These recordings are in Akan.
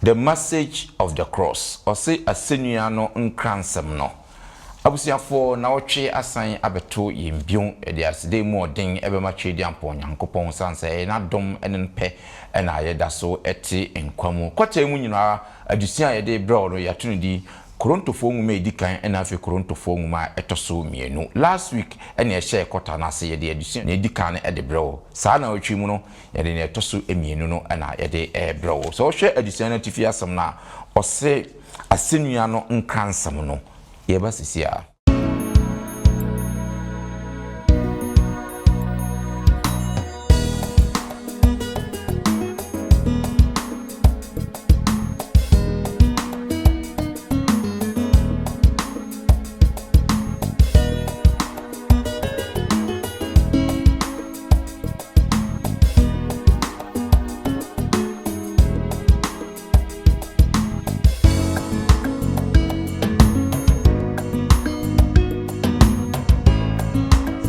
The Message of the Cross, ɔse asɛnnua no nkransɛm no. Abusuafoɔ, nawɔtwe asan abɛto yɛn bio, yɛde aseda emu ɔden bɛma Tweediampɔn Nyankopɔn sane sɛ ɛyɛ n'adom ne ne pɛ na yɛda so te nkwa mu. Kɔta yi mu nyinaa, adesua a yɛde rebrɛ wo no, yɛato no din Korontofoɔ nwoma a ɛdi kan ɛna afei Korontofoɔ nwoma a ɛtɔ so mmienu. Last week ɛna yɛhyɛɛ kɔta no ase, yɛde adesua nea ɛdi kan no de brɛ wo. Saa nawɔtwe yi mu no, Yɛde nea ɛtɔ so mmienu no na yɛde rebrɛ wo. Sɛ wohwɛ adesua no atifi asɛm no a, ɔse asɛnnua no nkransɛm no. Yɛba sisi a.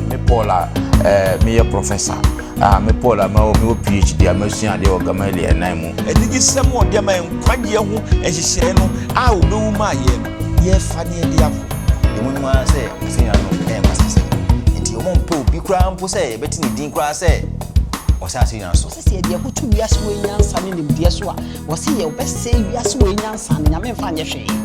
Me Paul a eh, meyɛ professor a me Paul a mewɔ PhD a masua adeɛ wɔ Gamaliel nan mu. Anigyesɛm a ɔde ama yɛn nkwagyeɛ ho nhyehyɛeɛ no a ɔbɛwu maa yɛn no, yɛrefa na yɛde akɔ. Emu no ara sɛ asɛnnua no yɛ nkwaseasɛm. Enti wɔmpɛ obi koraa mpo sɛ yɛbɛte ne din koraa sɛ ɔsɛ asɛnnua so. Wɔse sɛ yɛde yɛn ho to wiase wei nyansa ne nimdeɛ so a, wɔse yɛbɛsɛe wiase wei nyansa no, Nyame mfa nyɛ hwee.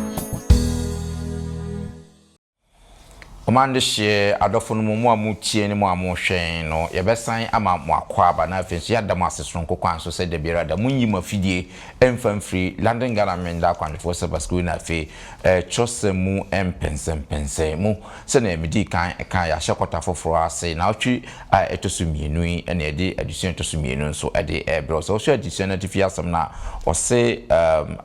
Ɔman dehyeɛ adɔfo no mu, mo a motie ne mo a mohwɛn no, yɛbɛsan ama mo akwaaba na afei nso yɛada mo ase sononko kwan so sɛ da biara da monyi mo afidie mfa mfiri London Ghana Menda Akwanhwɛfoɔ Sabbath School na afei Kyerɛwsɛm mu mpɛnsɛmpɛnsɛn mu. Sɛnea midii kan kae, yɛahyɛ kɔta foforo ase. Naawɔtwe a ɛto so mmienu yi na yɛde adesua a ɛto so mmienu nso de rebrɛ wo. Sɛ wohwɛ adesua no atifi asɛm no a, ɔse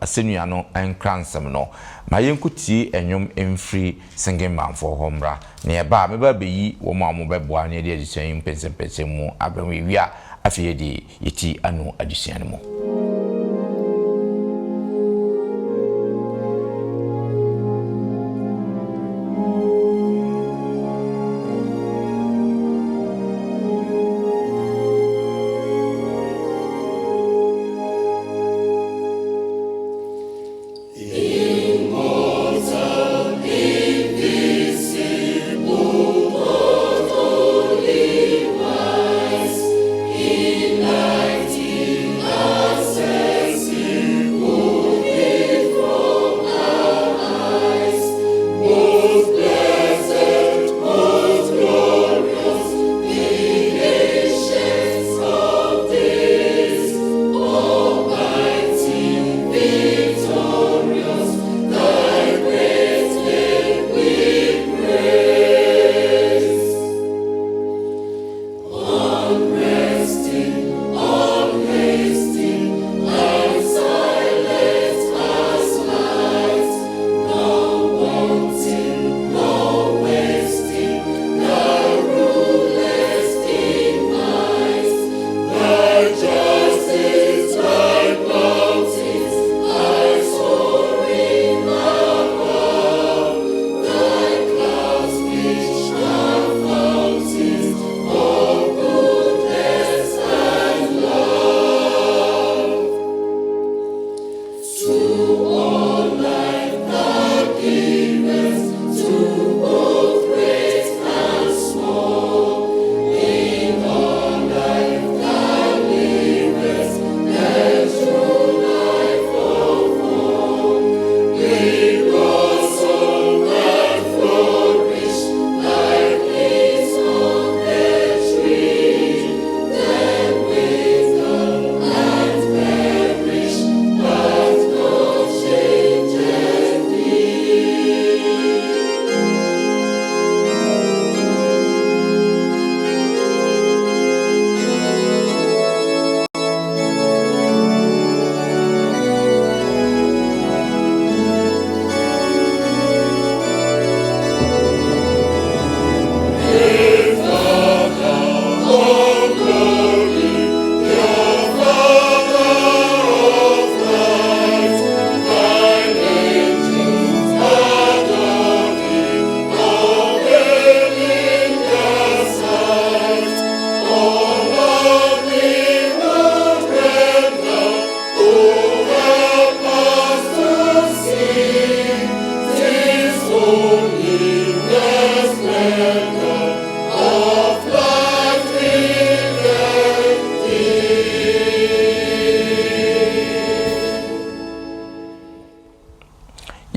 Asɛnnua no Nkransɛm no. Ma yɛnkɔtie nnwom mfiri Singing Manfoɔ hɔ mmra. Na yɛba a, mɛba abɛyi wɔn a wɔbɛboa na yɛde adesua yi mpɛnsɛmpɛnsɛn mu abrɛ mo. Yɛwie a, afei yɛde yɛti ano adesua no mu.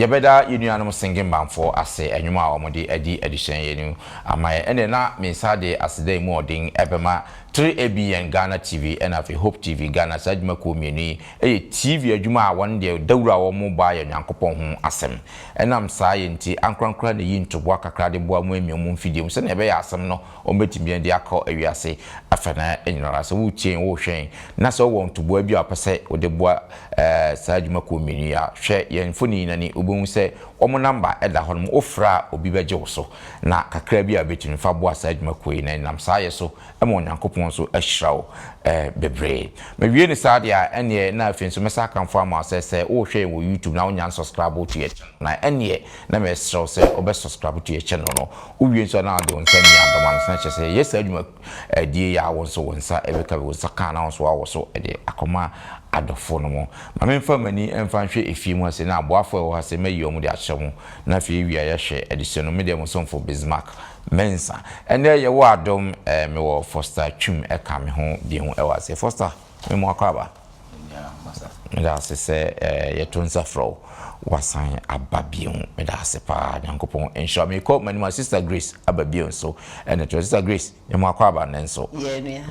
Yɛbɛda yɛn nuanom Singing Bandfoɔ ase nnwom a wɔde adi adesua yi no ama yɛn. Ɛnneɛ na me nsa de aseda a ɛmu ɔden bɛma 3ABN Ghana TV ɛna afei Hope TV Ghana. Saa adwumakuo mmienu yi yɛ TV adwuma a wɔn deɛ dawuro a wɔbɔ ayɛ Onyankopɔn ho asɛm. Ɛnam saa yɛ nti, ankorankoro na ɛyi ntoboa kakra de boa mo amia mo mfidie mu sɛdeɛ ɛbɛyɛ a asɛm no wɔbɛtumi de akɔ wiase afanaa nyinara. Sɛ woretie yɛn, worehwɛ yɛn, na sɛ wowɔ ntoboa bi a wopɛ sɛ wode boa saa adwumakuo mmienu yi a, hwɛ yɛn mfoni yi na ni wobɛhu sɛ wɔn namba da hɔnom. Wofrɛ a obi bɛgye wo so, na kakra bi a wobɛtumi fa boa saa adwumakuo yi, na ɛnam saa yɛ so ma Onyankopɔn nso ahyira wo bebree. Mewie no saa deɛ a, ɛnneɛ na afei nso mɛsan akamfo ama wo sɛ, sɛ worehwɛ yɛn wɔ YouTube na wonnya nsubscribe to yɛn channel no a, ɛnneɛ na mesrɛ wo sɛ wobɛ subscribe to yɛn channel no. Wowie nso a na wode wo nsa amia dɔm ano so na kyerɛ sɛ yɛyɛ saa adwuma die yi a wo nso wo nsa bɛka bi, wo nsa ka a na wo nso woawɔ so de akɔma adɔfoɔ no mo. Ma memfa m'ani mfa nhwɛ efie mu ha sei na aboafoɔ a ɛwɔ ha sei mɛyi wɔn de akyerɛ mo na afei yɛwie a yɛahwɛ adesua no. Me deɛ mo somfo Bismarck Mensah. Ɛnnɛ yɛwɔ adom eh, mewɔ Foster Twum ɛka me ho bio ɛwɔ aseɛ. Foster, me mo akwaaba. Meda ase sɛ eh, yɛto nsa frɛ wo, wasan aba bio. Meda ase paa, Nyankopɔn nhyira wo. Mekɔ m'anim a Sister Grace aba bio nso ɛna to. Sister Grace, me mo akwaaba nnɛ nso.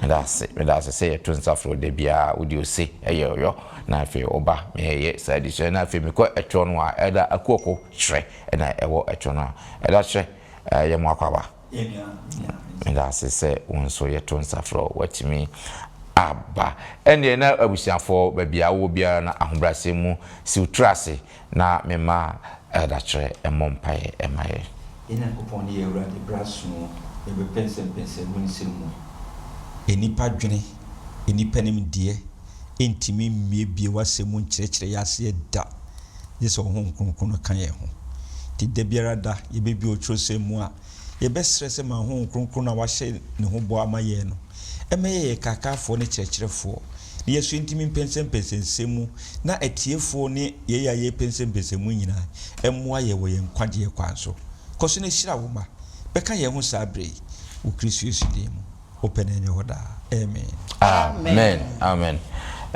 Meda ase, meda ase sɛ yɛto nsa frɛ wo da biara, wode ose ɛyɛ ɔyɔ na afei woba ma yɛyɛ saa adesua. Na afei mekɔ ɛtoɔ no a, Elder Akuoko kyerɛ ɛna ɛwɔ ɛtoɔ no a. Elder kyerɛ, Yɛ mo akwaaba. Meda ase sɛ wo nso yɛto nsa frɛ wo, woatumi aba. Ɛnneɛ na abusuafoɔ, baabi a wowɔ biara no, ahobrɛaseɛ mu, si wo tiri ase na me mma Elder Kyerɛ mmɔ mpaeɛ mma yɛn. Yɛn Nyankopɔn ne yɛn Awurade, berɛ aso o, yɛbɛpɛnsɛmpɛnsɛm wo nsɛm mu. Nnipa dwene, nnipa nimdeɛ ntumi mmiebie w'asɛm mu nkyerɛkyerɛ yɛn aseɛ da, gye sɛ wo Honhom Kronkron no ka yɛn ho. Nti da biara da yɛbɛbue wo twerɛsɛm mu a, yɛbɛsrɛ sɛ ma Honhom Kronkron no a wahyɛ ne ho bɔ ama yɛn no mmɛyɛ yɛn kaakaafoɔ ne kyerɛkyerɛfoɔ, na yɛso ntumi mpɛnsɛmpɛnsɛ nsɛm mu, na atiefoɔ ne yɛn a yɛrepɛnsɛmpɛnsɛ mu nyinaa mmoa yɛn wɔ yɛn nkwagyeɛ kwan so. Kɔ so na hyira wo mma. Bɛka yɛn ho saa berɛ yi, wɔ Kristo Yesu din mu. Wo pɛ no nyɛ hɔ daa. Amen. Amen amen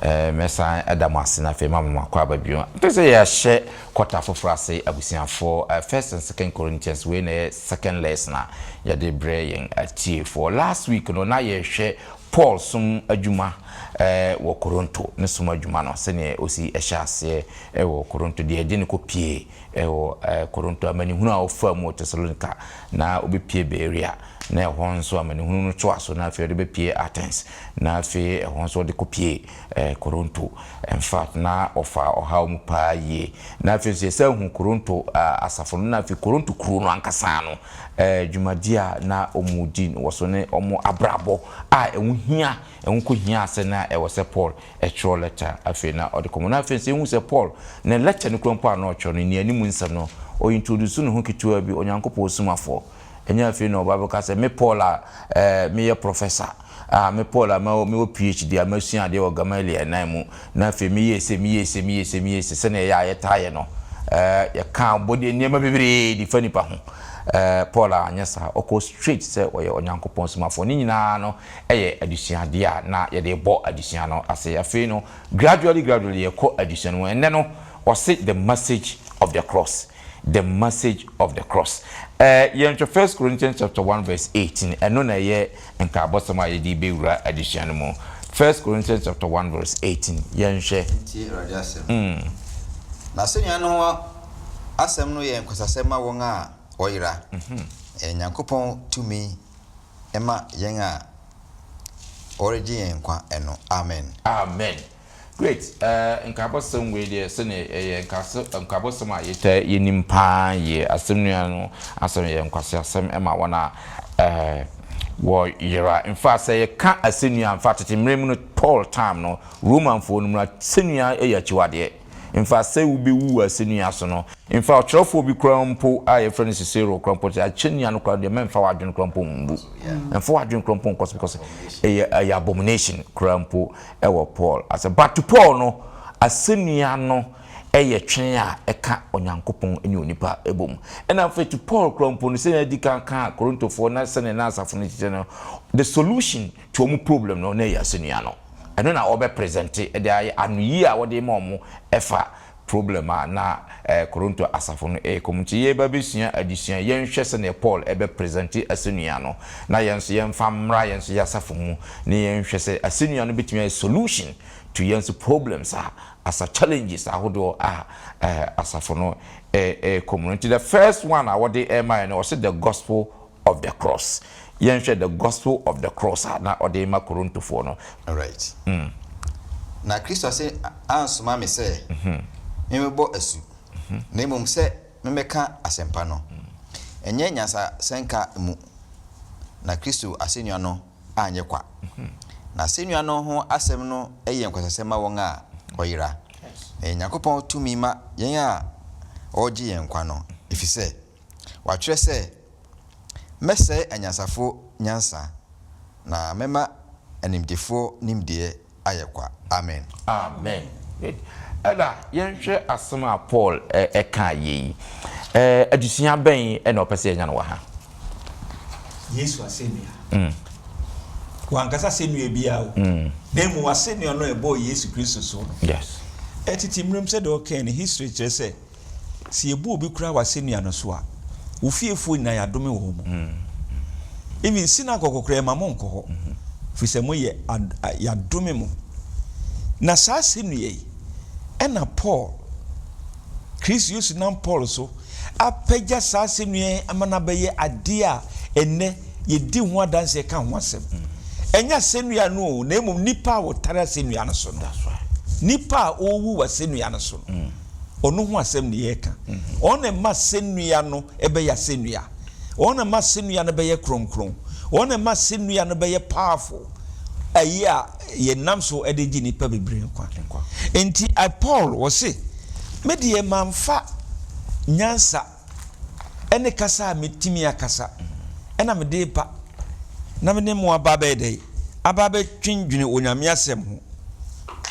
eh, mɛsan ada mo ase na afei mama mo akɔ aba bio. Mpɛ sɛ yɛahyɛ kɔta foforɔ ase abusuafoɔ. Eh, First and Second Corinthians wei na ɛyɛ second lesson a yɛde brɛ yɛn atiefoɔ. Last week no na yɛhwɛ Paul som adwuma eh, wɔ Koronto, ne som adwuma no sɛdeɛ ɔsi hyɛ aseɛ wɔ Koronto, deɛ ɛde no kɔpie wɔ Korinto, amanehunu a ɔfaa mu wɔ Tesalonika, na ɔbɛpue Berea, na ɛhɔ nso amanehunu no toa so, na afei ɔde bɛpue Athens, na afei ɛhɔ nso ɔde kɔpue Korinto. In fact, na ɔfaa ɔhaw mu paa yie. Na afei nso yɛsan hu Korinto asafo no, na afei Korinto kuro no ankasa no, dwumadi a na wɔdi wɔ so ne wɔn abrabɔ a ɛho hia, ɛho kɔhiaa sɛ na ɛwɔ sɛ Paul twerɛ lɛta afei na ɔde kɔma. Na afei nso yɛhu sɛ Paul ne lɛta no kura mpo a na ɔtwerɛ no, nnianim nsɛm no, ɔ introduce ne ho ketewa bi, Onyankopɔn somafoɔ. Ɛnyɛ afei na ɔba bɛka sɛ, me Paul a eh, meyɛ professor, ah, me Paul a mewɔ PhD a masua adeɛ wɔ Gamaliel nan mu, na afei meyɛɛ sei, meyɛɛ sei, meyɛɛ sei, meyɛɛ sei, sɛdeɛ ɛyɛ a yɛtaa yɛ no. Eh, yɛka bɔde nneɛma bebree de fa nipa ho. Eh, Paul anyɛ saa, ɔkɔɔ straight sɛ ɔyɛ Onyankopɔn somafoɔ. Ne nyinaa no, yɛ adesuadeɛ a na yɛde rebɔ adesua no ase. Afei no, gradually gradually yɛkɔ adesua no mu. Ɛnnɛ no, ɔse the message of the cross, the message of the cross. Ɛɛ, yɛnhwɛ First Corinthians chapter 1 verse 18, ɛno na ɛyɛ nkaabɔsɛm a yɛde bɛwura adesua no mu. First Corinthians chapter 1 verse 18, yɛnhwɛ. Tie Awurade asɛm. Na asɛnnua no ho asɛm no yɛ nkwasasɛm ma wɔn a wɔyera, ɛyɛ Nyankopɔn tumi ma yɛn a wɔregye yɛn nkwa no. Amen. Amen. Great eh, nkaabɔsɛm wei deɛ sɛdeɛ ɛyɛ nkaase nkaabɔsɛm a yɛtaa yɛnim paa yie. Asɛm nua no asɛm yɛ nkwaseasɛm ma wɔn a eh, wɔyera. In fact, sɛ yɛka asɛnnua, in fact tete mmerɛ mu no Paul time no, Romanfoɔ no mu no asɛnnua yɛ akyiwadeɛ. Mfa sɛ wubewu wɔ asennua so no. Mfa ɔkyerɛwfo bi koraa mpo a yɛfrɛ no Cicero koraa mpo sɛ akyɛnnua no koraa deɛ mɛmfa w'adwene koraa mpo mbu. Mfa w'adwene koraa mpo nkɔ so because ɛyɛ ɛyɛ abomination koraa mpo ɛwɔ Paul ase. But to Paul no, asennua no ɛyɛ twe a ɛka Onyankopɔn ne onipa bom. Ɛna afei to Paul koraa mpo no, sɛnea adi kan kaa Korintofoɔ na sɛnea na asafo no kyekyɛ no, the solution to wɔn problem no na ɛyɛ asennua no. Ɛno na wɔbɛ presente de ayɛ anoyi a wɔde ma wɔn ɛfa problem a na Korinto asafo no rekɔ mu. Nti yɛreba abɛsua adesua yi, yɛnhwɛ sɛdeɛ Paul bɛ presente asɛnnua no, na yɛn nso yɛmfa mmra yɛn nso yɛn asafo mu, na yɛnhwɛ sɛ asɛnnua no bɛtumi ayɛ solution to yɛn nso problems a, asa challenges ahodoɔ a asafo no rekɔ mu no. Nti the first one a wɔde rema yɛn no, ɔse the gospel of the cross. Yɛnhwɛ the gospel of the cross a na ɔde rema Korintofoɔ no. Alright. Na Kristo ase ansoma me sɛ memmɛbɔ asu, na mmom sɛ memmɛka asɛmpa no, ɛnyɛ nyansasɛnka mu, na Kristo asɛnnua no anyɛ kwa. Na asɛnnua no ho asɛm no yɛ nkwasasɛm ma wɔn a wɔyera, na ɛyɛ Nyankopɔn tumi ma yɛn a wɔregye yɛn nkwa no, efisɛ Wɔatwerɛ sɛ, Mɛsɛe anyansafoɔ nyansa, na mɛma animdefoɔ nimdeɛ ayɛ kwa. Amen. Amen. Good. Ɛna yɛnhwɛ asɛm a Paul kaa yɛ yi. Adesua bɛn na ɔpɛ sɛ yɛnya no wɔ ha? Yesu asɛnnua. Wankasa asɛnnua biara o, na mmom asɛnnua no a ɛbɔɔ Yesu Kristo so no. Yes. Tete mmerɛ mu sɛdeɛ ɔkae no, history kyerɛ sɛ Sɛ yɛbu obi koraa wɔ asɛnnua no so a, wo fiefoɔ nyinaa yɛadome wɔn mu. Even synagogue koraa yɛma mo nkɔ hɔ, firi sɛ moyɛ yɛadome mo. Na saa asɛnnua yi ɛna Paul, Kristo Yesu nam Paul so apagya saa asɛnnua yi ama no abɛyɛ adeɛ a ɛnnɛ yɛdi ho adanseɛ ka ho asɛm. Ɛnyɛ asɛnnua no o, na mmom nipa a wɔtare asɛnnua no so no. Nipa a ɔrewu wɔ asɛnnua no so no. Ɔno ho asɛm na yɛreka. Ɔno na ɛma asɛnnua no bɛyɛ asɛnnua. Ɔno na ɛma asɛnnua no bɛyɛ kronkron. Ɔno na ɛma asɛnnua no bɛyɛ powerful. Ayi a yɛnam so de gye nnipa bebree nkwa. Enti Paul ɔse, me deɛ mamfa nyansa ne kasa a metumi akasa na mede reba na me ne mo aba abɛyɛ dɛn? Aba abɛtwendwene Onyame asɛm ho.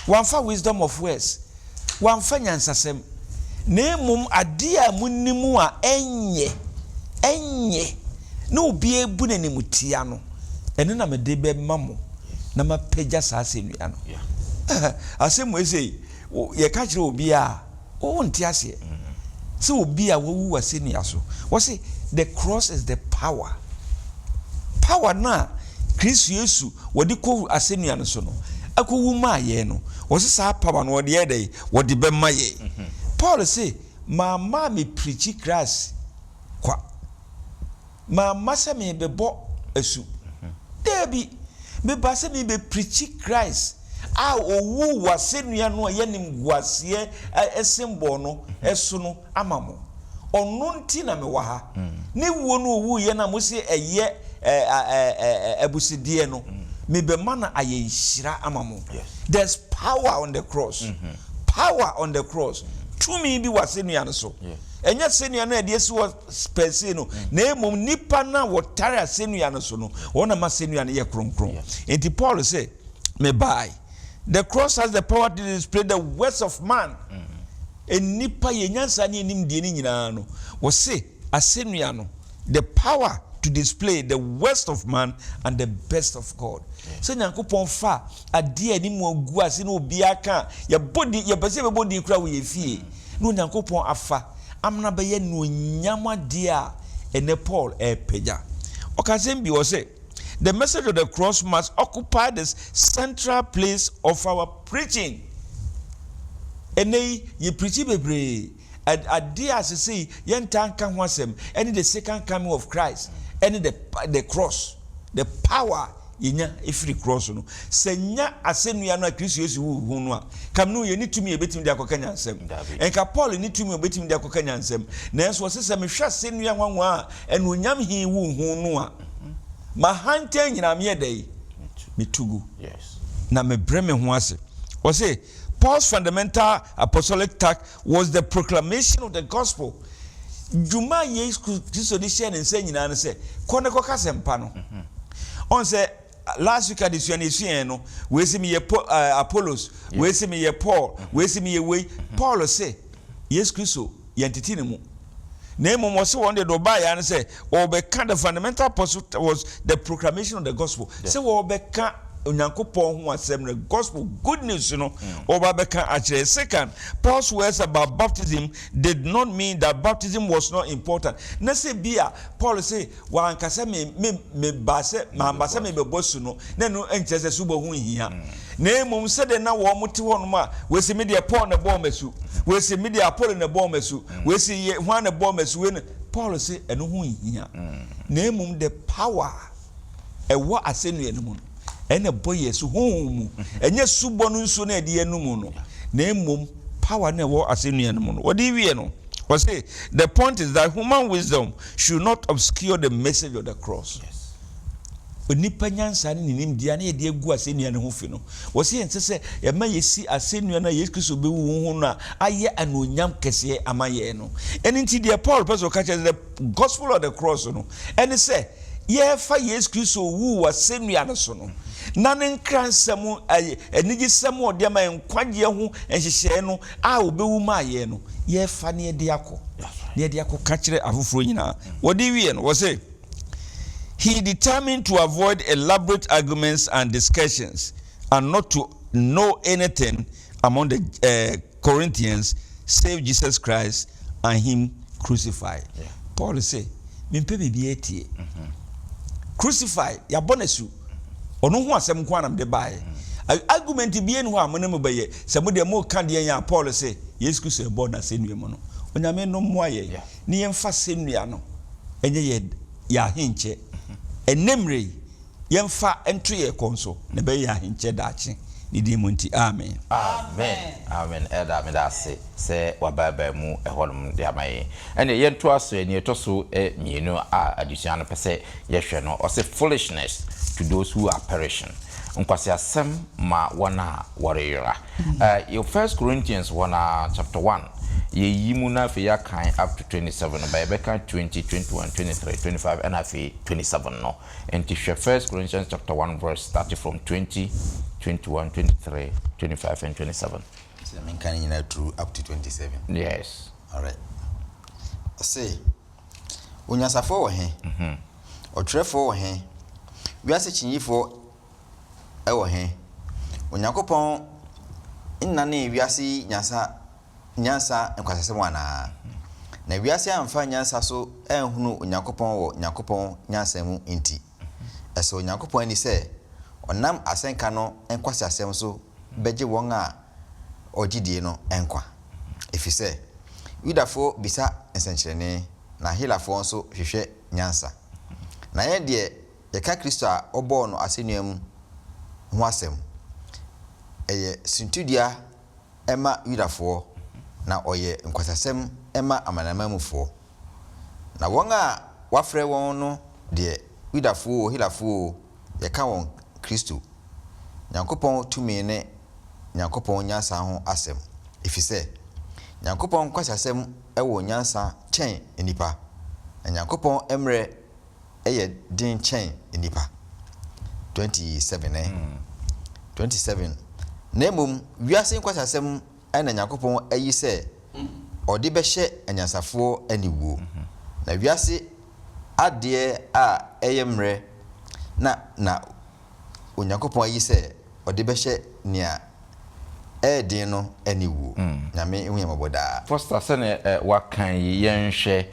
Wamfa wisdom of words. Wamfa nyansasɛm, na mmom adeɛ a monim a ɛnyɛ, ɛnyɛ, na obiara bu no animtia no, ɛno na mede bɛma mo na mapagya saa asɛnnua no. Asɛm wei sei, yɛka kyerɛ obiara a, wonte aseɛ. Sɛ obi a wawu wɔ asɛnnua so, wɔse the cross is the power. Power no a Kristo Yesu wɔde kɔ asɛnnua no so no, akɔwu maa yɛn no, wɔse saa power no wɔde yɛ dɛn? Wɔde bɛma yɛn. Paul se, mamma a me preachi Christ kwa. Mamma sɛ merebɛbɔ asu. Daabi, mebaa sɛ merebɛpreachi Christ a ɔwuu wɔ asɛnnua no a ɛyɛ animguaseɛ symbol no so no ama mo. Ɔno nti na mewɔ ha. Ne wuo no ɔwuiɛ no a mose ɛyɛ abusudeɛ no, mebɛma no ayɛ nhyira ama mo. There's power on the cross. Power on the cross. Tumi bi wɔ asɛnnua no so. Ɛnyɛ asɛnnua no a yɛde asi hɔ per se no, na mmom nnipa no a wɔtare asɛnnua no so no, wɔn na ma asɛnnua no yɛ kronkron. Enti Paul se, Mebae. The cross has the power to display the worst of man. Nnipa, yɛn nyansa ne yɛn nimdeɛ no nyinaa no, wɔse asɛnnua no, the power to display the worst of man and the best of God. Sɛ Nyankopɔn fa adeɛ a anim agu ase na obiara ka a, yɛbɔ din, yɛpɛ sɛ yɛbɛbɔ din koraa wɔ yɛn fie, na Onyankopɔn afa amena bɛyɛ anuonyam adeɛ a ɛnɛ Paul repagya. Ɔka asɛm bi, ɔse, The message of the cross must occupy the central place of our preaching. Ɛnɛ yi, yɛ preachi bebree, adeɛ a sesei yɛntaa nka ho asɛm ɛne the second coming of Christ ɛne the, the cross, the power yɛnya firi krɔɔso no. Sɛ nya asɛnnua no a Kristo Yesu wuu ho no a, ka me ne wo yɛnni tumi a yɛbɛtumi de akɔka nyansam. Nka Paul nni tumi a ɔbɛtumi de akɔka nyansam. Nanso ɔse sɛ mehwɛ asɛnnua nwanwa a anuonyam he wuu ho no a, m'ahantan nyinaa meyɛ dɛn? Metu gu. Na mebrɛ me ho ase. Ɔse Paul's fundamental apostolic task was the proclamation of the gospel. Dwuma a Yesu Kristo de hyɛɛ ne nsa nyinaa ne sɛ, kɔ ne kɔka asɛmpa no. Ɔn sɛ last week adesua no yɛsuaɛ no, wei se meyɛ eh, Apollos, wei se meyɛ Paul, wei se meyɛ wei. Paul se Yesu Kristo yɛntete ne mu. Na mmom ɔse wɔn deɛ deɛ ɔbaeɛ ara ne sɛ ɔrebɛka the fundamental apostle was the proclamation of the gospel. Sɛ wɔrebɛka. Onyankopɔn ho asɛm no, gospel, good news no, wɔba bɛka akyerɛ. Second, Paul's words about baptism did not mean that baptism was not important. Na sɛ bi a Paul se wanka sɛ me me meba sɛ mamba sɛ mebɛbɔ asu no, na ɛno nkyerɛ sɛ asubɔ ho nhia. Na mmom sɛdeɛ na wɔn te hɔnom a, wɔsi me deɛ Paul na ɛbɔɔ me asu, wɔsi me deɛ Apollo na ɛbɔɔ me asu, wɔsi yɛ hwan na ɛbɔɔ me asu, wei na Paul se ɛno ho nhia. Na mmom the power ɛwɔ asɛnnua no mu no, ɛna ɛbɔ yɛn asu honhom mu. Ɛnyɛ subɔ no nsuo no a yɛde yɛn mu no, na mmom power no ɛwɔ asɛnnua no mu no. Wɔde wie no, wɔse the point is that human wisdom should not obscure the message of the cross. Yes. Onipa nyansa ne ne nimdeɛ a na yɛde agu asɛnnua no ho fi no, wɔse ɛnsɛ sɛ yɛma yɛsi asɛnnua no a Yesu Kristo bɛwu ho no a ayɛ anuonyam kɛseɛ ama yɛn no. Ɛno nti deɛ Paul pɛ sɛ ɔka kyerɛ sɛ the gospel of the cross no ɛne sɛ yɛrefa Yesu Kristo wu wɔ asɛnnua no so no na ne nkransɛm, anigyesɛm a ɔde ama yɛn, nkwagyeɛ ho nhyehyɛeɛ no a ɔbɛwu maa yɛn no, yɛrefa na yɛde akɔ, na yɛde akɔka kyerɛ afoforɔ nyinaa. Wɔde wie no, wɔse, He determined to avoid elaborate arguments and discussions and not to know anything among the uh, Corinthians save Jesus Christ and him crucified. Yeah. Paul say, mempɛ biribi atie. Mm-hmm. Crucified, yɛabɔ no asu. Ɔno ho asɛm nko ara na mede baeɛ. Mm. Argument bi ni hɔ a mo ne mo bɛyɛ. Sɛ mo deɛ moka deɛ yɛn a Paul se Yesu Kristo ɛbɔ no asɛnnua mu no. Onyame no mmoa yɛn ne yɛmfa asɛnnua no ɛnyɛ yɛ yɛ ahenkyɛ. Mm-hmm. Ɛnnɛ mmerɛ yi Yɛmfa nto yɛn kɔn so, na ɛbɛyɛ yɛn ahenkyɛ daakye. Ne din mu nti, amen. Amen amen Elder meda ase sɛ wabaabae mu ɛhɔnom de ama yɛn. Ɛnneɛ yɛntoa so ɛ, nea ɛtɔ so mmienu a adesua no pɛ sɛ yɛhwɛ no, ɔse foolishness to those who are perishing, nkwaseasɛm ma wɔn a wɔreyera. Ɛ, First Corinthians hɔ no ara, chapter 1, yɛyi mu na afei yɛakan up to 27 no, but yɛbɛka 20, 21, 23, 25 ɛna afei 27 no. Enti hwɛ First Corinthians chapter 1 verse starting from 20, 21, 23, 25 and 27. Sɛ menka ne nyinaa through up to 27. Yes. Alright. Ɔse, Onyansafoɔ wɔ he? Ɔtwerɛfoɔ wɔ he? Wiase kyinyifoɔ wɔ he? Onyankopɔn nnanee wiase yi nyansa nyansa nkwaseasɛm anaa? Na wiase amfa nyansa so anhunu Onyankopɔn wɔ Nyankopɔn nyansa mu nti, ɛsɔ Onyankopɔn ani sɛ ɔnam asɛnka no nkwaseasɛm so bɛgye wɔn a wɔgye die no nkwa. Efisɛ Yudafoɔ bisa nsɛnkyerɛnne, na Helafoɔ nso hwehwɛ nyansa. Na yɛn deɛ, yɛka Kristo a wɔbɔɔ no asɛnnua mu ho asɛm. Ɛyɛ suntidua ma Yudafoɔ, na ɔyɛ nkwaseasɛm ma amanamanmufoɔ. Na wɔn a wɔafrɛ wɔn no deɛ, Yudafoɔ oo, Helafoɔ oo, yɛka wɔn Kristo, Nyankopɔn tumi ne Nyankopɔn nyansa ho asɛm, ɛfiri sɛ Nyankopɔn nkwaseasɛm wɔ nyansa kyɛn nnipa, na Nyankopɔn mmerɛ yɛ den kyɛn nnipa. 27 ɛ. 27 na mmom wiase nkwaseasɛm na Nyankopɔn ayi sɛ ɔde bɛhyɛ anyansafoɔ aniwuo, na wiase adeɛ a ɛyɛ mmerɛ na na Onyankopɔn ayi sɛ ɔde bɛhyɛ nea ɛyɛ den no aniwuo. Nyame nhu yɛn mmɔbɔ daa. Foster, sɛnea woaka yi, yɛnhwɛ,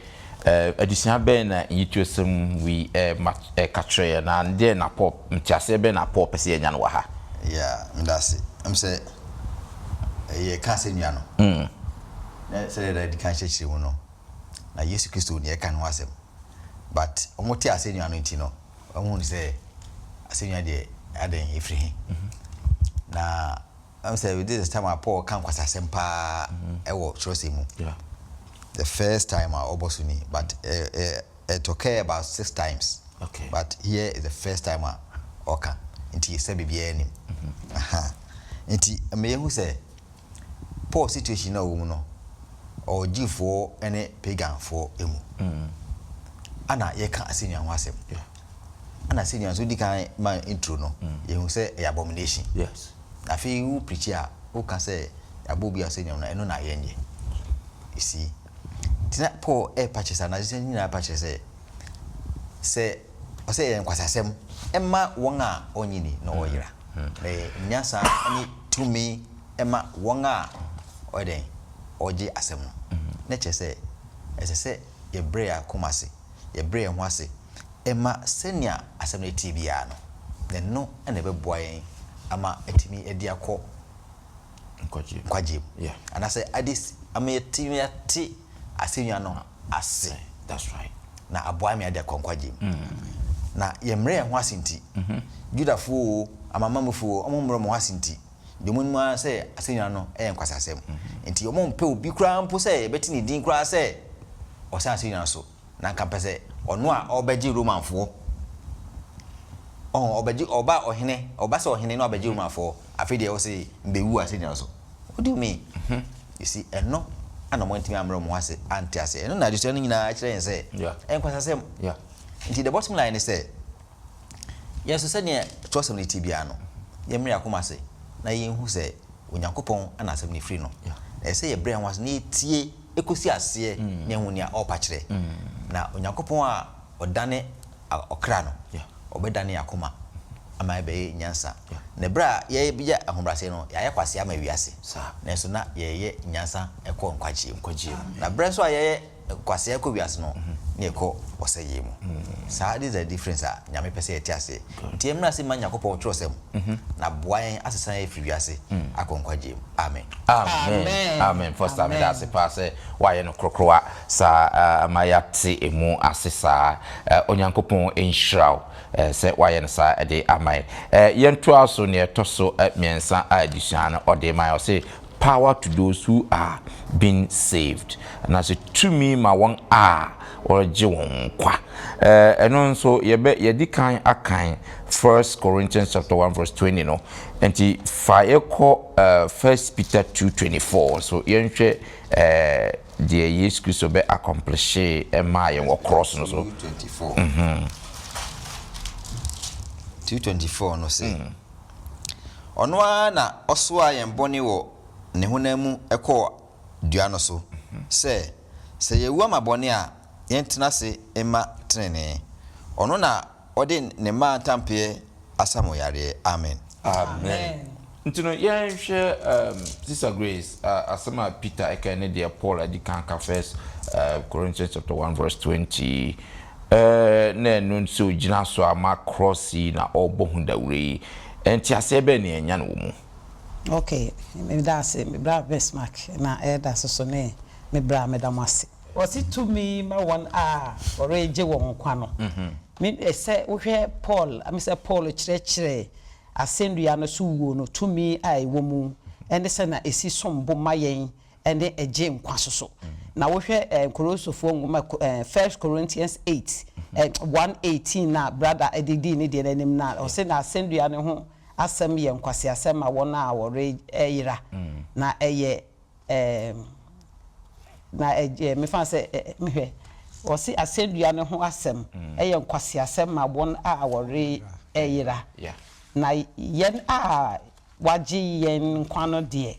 adesua bɛn na nyituasɛm yi ma ɛka kyerɛ yɛn, na deɛn na Paul, nteaseɛ bɛn na Paul pɛ sɛ yɛnya no wɔ ha? Yeah, meda ase. Ɛm sɛ yɛka asɛnnua no, na sɛdeɛ yɛadi kan kyerɛkyerɛ mu no, na Yesu Kristo na yɛka ne ho asɛm. But wɔte asɛnnua no nti no, Wɔhunu sɛ asɛnnua deɛ adɛn ɛfiri he? Na ɛm sɛ this is the time a Paul ka nkwasasɛm paa ɛwɔ twerɛsɛm mu. The first time a ɔbɔ so ni but it occur about six times. Okay. But here is the first time a ɔka nti sɛ biribiara nim. Nti ɛma yɛhu sɛ Paul situation no a ɔwɔ mu no, ɔwɔ Jewfoɔ ne paganfoɔ mu. Ana yɛka asɛnnua ho asɛm. Ana asɛnnua nso di kan ma intro no, yɛhu sɛ ɛyɛ abomination. Yes. Na afei wo preach a, woka sɛ yɛabɔ obi asɛnnua mu no, ɛno na yɛnyɛ. You see? Nti na Paul ɛrepa kyerɛ sɛ, anaa nyinaa pa kyerɛ sɛ, sɛ ɔsɛ ɛyɛ nkwasasɛm ɛma wɔn a ɔnye ni na ɔyera. Na ɛyɛ nyansa ne tumi ma wɔn a wɔyɛ dɛn? Wɔgye asɛm no. Na kyerɛ sɛ, ɛsɛ sɛ yɛbrɛ yɛn akoma ase, yɛbrɛ yɛn ho ase ma sɛnea asɛm no teɛ biara no, na ɛno na ɛbɛboa yɛn ama atumi de akɔ nkwagyeɛ mu, anaasɛ ade ama yɛatumi ate asɛnnua no ase na aboa me ade akɔ nkwagyeɛ mu. Na yɛmmrɛ yɛn ho ase nti, Judafoɔ oo, Amanamanmufoɔ oo, wɔmmrɛ wɔn ho ase nti, deɛ wɔnim ara sɛ asɛnnua no yɛ nkwaseasɛm. Nti wɔmpɛ obi koraa mpo sɛ yɛbɛte ne din koraa sɛ ɔsɛn asɛnnua no so. Na anka mpɛ sɛ ɔno a ɔrebɛgye Romanfoɔ, ɔho, ɔbɛgye, ɔba ɔhene, ɔba sɛ ɔhene na ɔbɛgye Romanfoɔ, afei deɛ ɔse mbɛwu asɛnnua no so. What do you mean? You see, ɛno ana wɔn antumi ammrɛ wɔn ho ase ante aseɛ. Ɛno na adesua no nyinaa kyerɛ yɛn sɛ ɛyɛ nkwasasɛm. Nti the bottom line ne sɛ, yɛn nso sɛdeɛ twerɛsɛm no te biara no, yɛmmrɛ yɛn akoma ase na yɛnhu sɛ Onyankopɔn na asɛm no firi no. Na ɛsɛ sɛ yɛbrɛ yɛn ho ase na yɛtie kɔsi aseɛ na yɛahu nea ɔrepa kyerɛ. Na Onyankopɔn a ɔdane ɔkra no, ɔbɛdane yɛn akoma ama yɛabɛyɛ nyansa. Na berɛ a yɛyɛ ahobrɛaseɛ no, yɛayɛ kwasea ama wiase, nanso na yɛyɛ nyansa kɔ nkwagyeɛ mu. Na berɛ nso a yɛyɛ Nkwasea kɔ wiase no na yɛkɔ ɔsɛeɛ mu. Saa this is the difference a Nyame pɛ sɛ yɛte aseɛ. Nti yɛmmra ase mma Nyankopɔn twerɛsɛm na boa yɛn asesa yɛn afiri wiase akɔ nkwagyeɛ mu. Amen. Amen amen Foster meda ase paa sɛ woayɛ no krokrowa saa ama yɛate ɛmu ase saa. Onyankopɔn nhyira wo sɛ woayɛ no saa de ama yɛn. Yɛntoa so nea ɛtɔ so mmiɛnsa a adesua no ɔde ma yɛn. Ɔse Power to those who are being saved, anaasɛ tumi ma wɔn a wɔregye wɔn nkwa. Ɛno nso yɛbɛ yɛdi kan akan First Corinthians chapter 1 verse 20 no. Nti fa yɛkɔ First Peter 2:24 nso yɛnhwɛ deɛ Yesu Kristo bɛ accomplishe maa yɛn wɔ cross no so. 2:24. 2:24 no sɛ. Ɔno ara na ɔsoaa yɛn bɔne wɔ ne honam mu kɔɔ dua no so, sɛ, sɛ yɛawu ama bɔne a, yɛntena ase mma tenenee. Ɔno na ɔde ne mmaa ntampeɛ asa mo yareɛ. Amen. Amen. Nti no yɛnhwɛ um, Sister Grace, uh, asɛm a Peter ɛka ne deɛ Paul adi kan ka First uh, Corinthians chapter 1 verse 20. Eh, na ɛno nti sɛ ogyina so ama cross yi na ɔrebɔ ho dawuro yi, nteaseɛ bɛn na yɛanya no wɔ mu? Ok, meda ase me bra Bismarck na ɛda so so ne me bra meda mo ase. Ɔse tumi ma wɔn a wɔregye wɔn nkwa no. Me sɛ wohwɛ Paul, me sɛ Paul kyerɛkyerɛ asɛnnua no so wuo no tumi a ɛwɔ mu ɛne sɛnea ɛsi som bo ma yɛn ne ɛgye nkwa so so. Na wohwɛ Korintofoɔ nwoma First Corinthians 8 1 18 a brada de dii ne deɛ no anim no a, ɔse na asɛnnua no ho asɛm yɛ nkwaseasɛm ma wɔn a wɔreyera, na ɛyɛ na ɛyɛ mefa sɛ mehwɛ ɔse asɛnnua no ho asɛm ɛyɛ nkwaseasɛm ma wɔn a wɔreyera, na yɛn a wagye yɛn nkwa no deɛ,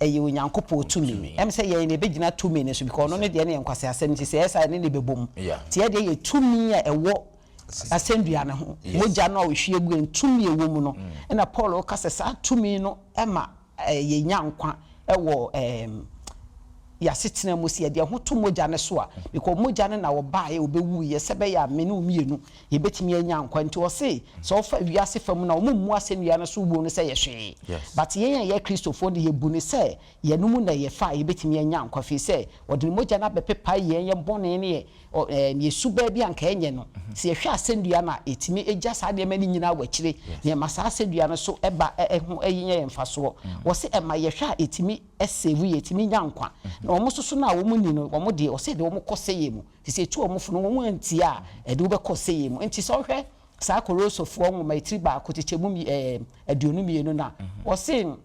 ɛyɛ Onyankopɔn tumi. Ɛm sɛ yɛn na yɛbɛgyina tumi no so because ɔno ne deɛ no yɛ nkwaseasɛm nti sɛ ɛyɛ saa yɛne no bɛbɔ mu. Nti yɛn deɛ yɛ tumi a ɛwɔ asɛnnua no ho, mogya no a ɔhwie gu yɛn, tumi a ɛwɔ mu no. Ɛna Paul reka sɛ saa tumi no ma yɛnya nkwa wɔ yɛasetena mu sɛ yɛde yɛn ho to mogya no so a, because mogya no na ɔbaeɛ ɔbɛwuiɛ sɛ ɛbɛyɛ a me ne wo mmienu yɛbɛtumi anya nkwa. Nti ɔse sɛ wofa wiase fa mu no a wɔn mmu asɛnnua no so wuo no sɛ ɛyɛ hwee. But yɛn a yɛyɛ Kristofoɔ deɛ yɛbu no sɛ yɛn mu na yɛfa a yɛbɛtumi anya nkwa firi sɛ ɔde ne mogya no abɛpepa yɛn yɛn bɔne ne yɛn su baa bi a anka ɛnyɛ no. Sɛ yɛhwɛ asɛnnua no a yɛtumi gya saa nneɛma no nyinaa wɔ akyire na yɛma saa asɛnnua no so ba ho nya yɛn mfasoɔ. Ɔse ɛma yɛhwɛ a yɛtumi save yɛn, yɛtumi nya nkwa. Na wɔn nso so no a wɔn nni no wɔn deɛ ɔse ɛde wɔn kɔ sɛeɛ mu. Nti sɛ etu wɔn fo no, wɔn antie a, ɛde wo bɛkɔ ɔsɛeɛ mu. Nti sɛ wohwɛ saa Kolosofoɔ nwoma etiri baako kyekyɛmu 22 no a, ɔse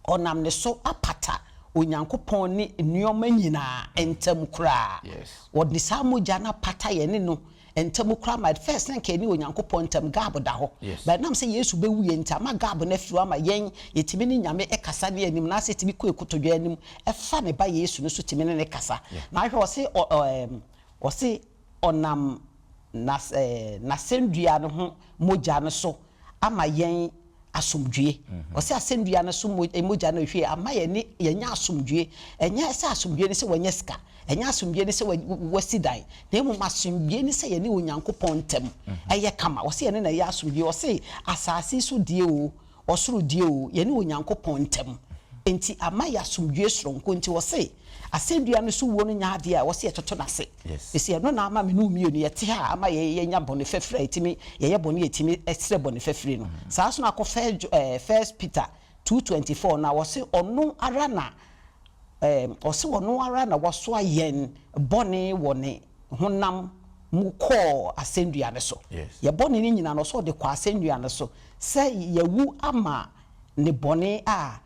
ɔnam ne so apata Onyankopɔn ne nneɛma nyinaa ntam koraa. Ɔde saa mogya no apata yɛne no ntam koraa ma first na nka yɛne Onyankopɔn ntam gap da hɔ. But ɛnam sɛ Yesu bɛwuiɛ nti ama gap no afiri hɔ ama yɛn yɛtumi ne Nyame kasa ne anim anaasɛ yɛtumi kɔ yɛn kotodwe anim ɛfa ne ba Yesu no so tumi ne no kasa. Na ahwɛ ɔse ɔ ɔ ɔse ɔnam n'as n'asɛndua no ho mogya no so ama yɛn. asomdwoe. Ɔse asɛnnua no so mogya no ehwie ama yɛne yɛanya asomdwoe. Ɛnyɛ sɛ asomdwoe ne sɛ wanya sika, ɛnyɛ asomdwoe ne sɛ wasi dan, na mmom asomdwoe ne sɛ yɛne Onyankopɔn ntam ɛyɛ kama. Ɔse yɛne no ɛyɛ asomdwoe. Ɔse asase yi so deɛ oo, ɔsoro deɛ oo, yɛne Onyankopɔn ntam. Enti ama yɛ asomdwoe soronko. Nti ɔse asɛnnua no so wuo no nyɛ adeɛ a ɛwɔ sɛ yɛtoto no ase. Ɛfiri ɛno na ama me ne wo mmienu yɛte ha a ama yɛnya bɔne fafiri a yɛtumi yɛyɛ bɔne a yɛtumi srɛ bɔne fafiri no. Saa ara nso na akɔ First Peter 2:24 no a ɔse ɔno ara na ɔse ɔno ara na wasoa yɛn bɔne wɔ ne honam mu kɔɔ asɛnnua no so. Yɛn bɔne no nyinaa no ɔse ɔde kɔɔ asɛnnua no so sɛ yɛawu ama ne bɔne a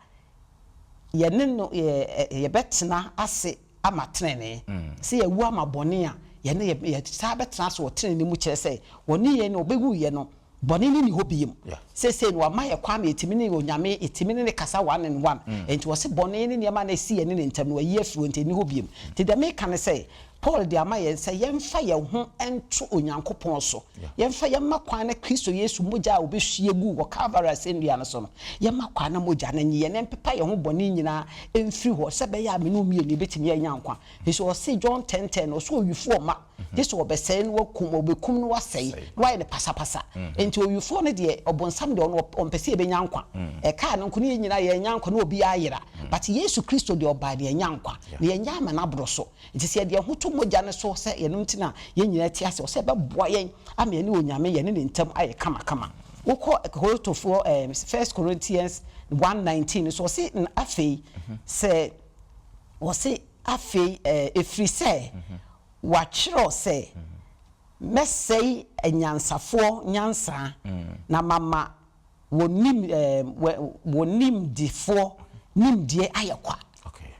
yɛne no yɛbɛtena ase ama tenenee. Sɛ yɛawu ama bɔne a, yɛne yɛ yɛsan bɛtena ase wɔ tenenee mu kyerɛ sɛ wɔne yɛn no ɔbɛwuiɛ no, bɔne no nni hɔ biom. Seesei no wama yɛ kwan ma yɛtumi ne Onyame, yɛtumi ne no kasa one and one. Enti wɔse bɔne ne nneɛma a na ɛsi yɛne no ntam no wayi afiri hɔ nti ɛnni hɔ biom. Nti deɛ meka ne sɛ, Paul de ama yɛn sɛ yɛmfa yɛn ho nto Onyankopɔn so, yɛmfa yɛmma kwan na Kristo Yesu mogya a ɔbɛhwie guu wɔ Kalvary asɛnnua no so no, yɛmma kwan na mogya no nnye yɛn na ɛmpepa yɛn ho bɔne nyinaa mfiri hɔ sɛ ɛbɛyɛ a me ne wo mmienu yɛbɛtumi anya nkwa. Ɛfiri sɛ ɔse John 10 10 no, ɔse owifoɔ mma, gye sɛ ɔbɛsɛe na wakum, ɔbɛkum na wasɛe, na wayɛ no pasapasa. Enti owifoɔ no deɛ, ɔbonsam deɛ ɔno ɔmpɛ sɛ yɛbɛnya nkwa. Ɛkaa no nko ne yɛn nyinaa yɛannya nkwa na obiara ayera. But Yesu Kristo deɛ ɔbae no yɛanya nkwa, na yɛanya ama no aboro so. Nti sɛ yɛde yɛn ho to mogya no so sɛ ɛno nti na yɛn nyinaa te ase, ɔsɛ ɛbɛboa yɛn ama yɛne Onyame, yɛne ne ntam ayɛ kamakama. Wokɔ Korintofoɔ ɛɛ First Corinthians 1:19 no so, ɔse na afei sɛ ɔse afei ɛɛ ɛfiri sɛ wɔatwerɛ sɛ mɛsɛe anyansafoɔ nyansa na mama Wɔn wɔn nimdefoɔ nimdeɛ ayɛ kwa.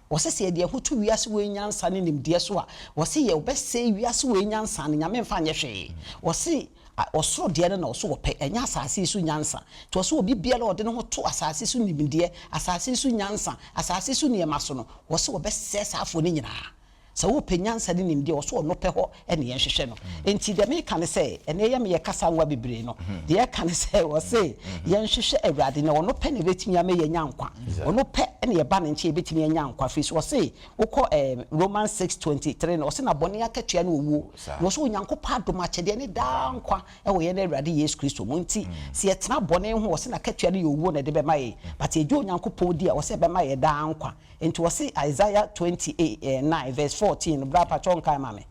Wɔse sɛ yɛde yɛn ho to wiase wei nyansa ne nimdeɛ so a, wɔse yɛ wɔbɛsɛe wiase wei nyansa no, Nyame mfa nyɛ hwee. Wɔse ɔsoro deɛ no na ɔso wɔpɛ, ɛnyɛ asase yi so nyansa. Nti wɔse obi biara a ɔde ne ho to asase so nimdeɛ, asase yi so nyansa, asase yi so nneɛma so no, wɔse wɔbɛsɛe saa afoɔ no nyinaa. Sɛ wopɛ nyansa ne nimdeɛ, ɔso ɔno pɛ hɔ ne yɛnhwehwɛ no. Enti deɛ meka ne sɛ, ɛnnɛ yɛ meyɛ kasa nwa bebree no, deɛ ɛka ne sɛ, ɔse yɛnhwehwɛ Awurade na ɔno pɛ na ɛbɛtumi ama yɛanya nkwa. Ɔno pɛ na yɛba ne nkyɛn yɛbɛtumi anya nkwa. Firi sɛ ɔse, wokɔ ɛɛ Romans 6:23 no, ɔse na bɔne akatua ne owuo. Na ɔse Onyankopɔn adom akyɛdeɛ ne daa nkwa wɔ yɛn Awurade Yesu Kristo mu. Nti sɛ yɛtena bɔne ho, ɔse n'akatua no yɛ owuo na ɛde bɛma yɛn. But yɛgye Onyankopɔn di a, ɔse ɛbɛma yɛn daa nkwa. Nti wɔse Isaiah 29 verse 14 no bra pakyɛw nkae ma me.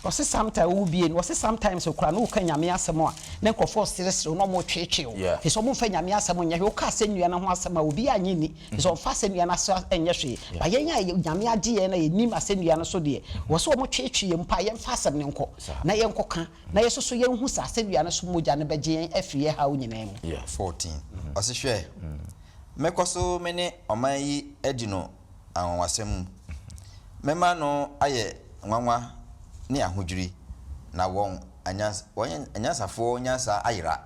Wɔse sometimes wo bie no wɔse sometimes koraa no woka Nyame asɛm a na nkurɔfoɔ seresere wo na ɔmo tweetwee wo firi sɛ ɔmo nfa Nyame asɛm nyɛ hwee woka asɛnnua no ho asɛm a obiara nnye nni firi sɛ ɔmfa asɛnnua no aso nyɛ hwee but yɛn a Nyame agye yɛn na yɛnim asɛnnua no so deɛ wɔse ɔmo tweetwee yɛn mpo a yɛmfa asɛm no nkɔ na yɛnkɔka na yɛsoso yɛnhu sɛ asɛnnua no so mogya no bɛgye yɛn afiri yɛn haw nyinaa mu. 14, Ɔse, Hwɛ, mɛkɔ so me ne ɔman yi adi no anwanwasɛm mu, mɛma no ayɛ nwanwa ne ahodwiri, na wɔn anyansafoɔ nyansa ayera,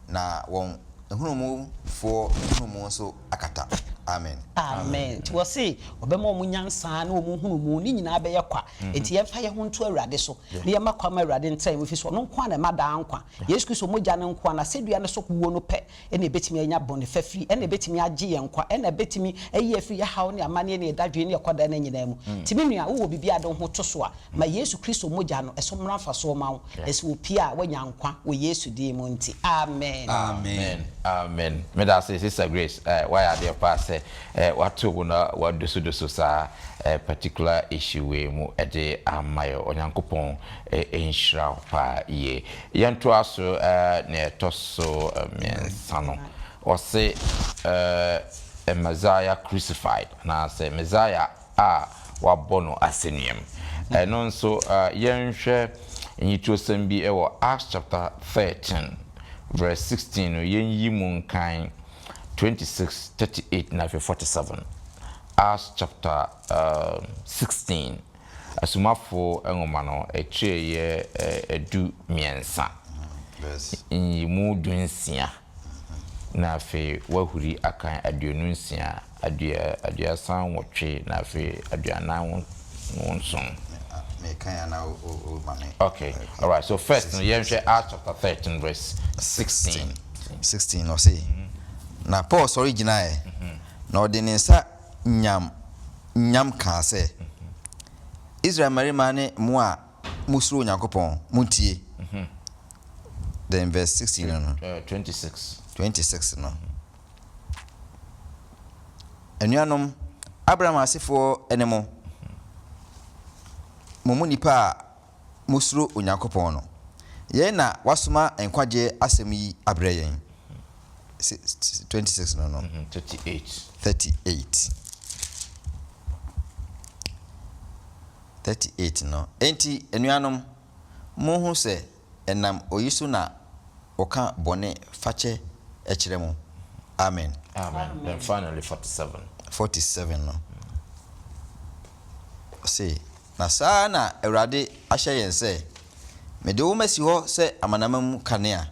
na wɔn nhunumufoɔ nhunumu nso akata. Amen. Amen. Nti wɔse ɔbɛma wɔn nyansa ne wɔn nhunumu, ne nyinaa bɛyɛ kwa. Enti yɛmfa yɛn ho nto Awurade so, na yɛmma kwan ma Awurade ntra yɛn mu, efisɛ ɔno nko ara na ɛma daa nkwa. Yesu Kristo mogya no nko ara, n'asɛdua no so wuo no pɛ na ebetumi anya bɔne fafiri, ɛna ebetumi agye yɛn nkwa, ɛna ebetumi ayi yɛn afiri yɛn haw ne amanneɛ ne yɛn dadwen ne yɛn kɔdaanna nyinaa mu. Nti me nua, wowɔ biribi a de wo ho to so a, ma Yesu Kristo mogya no so mmra mfasoɔ mma wo, na sɛ wopue a, woanya nkwa wɔ Yesu din mu nti, amen. Amen amen medase sister Grace eh wayɛ adeɛ paa sɛ eh wato wo na wadosodoso saa eh particular issue wei mu de ama yɛ Onyankopɔn eh nhyira wo paa yie. Yɛntoa so eh nea ɛtɔ so mmiɛnsa no ɔse eh Messiah crucified anaasɛ Messiah a wɔabɔ no asɛnnuam. Ɛno nso, yɛnhwɛ nyituosɛm bi wɔ Acts chapter 13 verse 16 no, yɛnyi mu nkan 26, 38 na afei 47. Acts chapter 16, Asomafo nwoma no, akyire yɛ du mmiɛnsa, nyiyimu dunsia. na afei wahuri akan 26, aduasa nwɔtwe, na afei aduanan nson. Mekan ana o ma me. Okay, alright. So first no yɛnhwɛ Acts chapter 13 verse 16. 16 ɔse, Na Paul sɔre gyinaeɛ, na ɔde ne nsa nyam nyam kaa sɛ, Israel mmarima ne mo a mosuro Onyankopɔn, montie. Then verse 16 no no. 26. 26 no. Anuanom, Abraham asefoɔ ne mo, mo mu nnipa a mosuro Onyankopɔn no, yɛn na wɔasoma nkwagyeɛ asɛm yi abrɛ yɛn. 26 no no. 38. 38. 38 no. Enti, anuanom, monhu sɛ ɛnam oyi so na wɔka bɔne fakyɛ kyerɛ mo. Amen. Amen. Then finally 47. 47 no, ɔse, Na saa ara na Awurade ahyɛ yɛn sɛ, Mede wo masi hɔ sɛ amanaman mu kanea,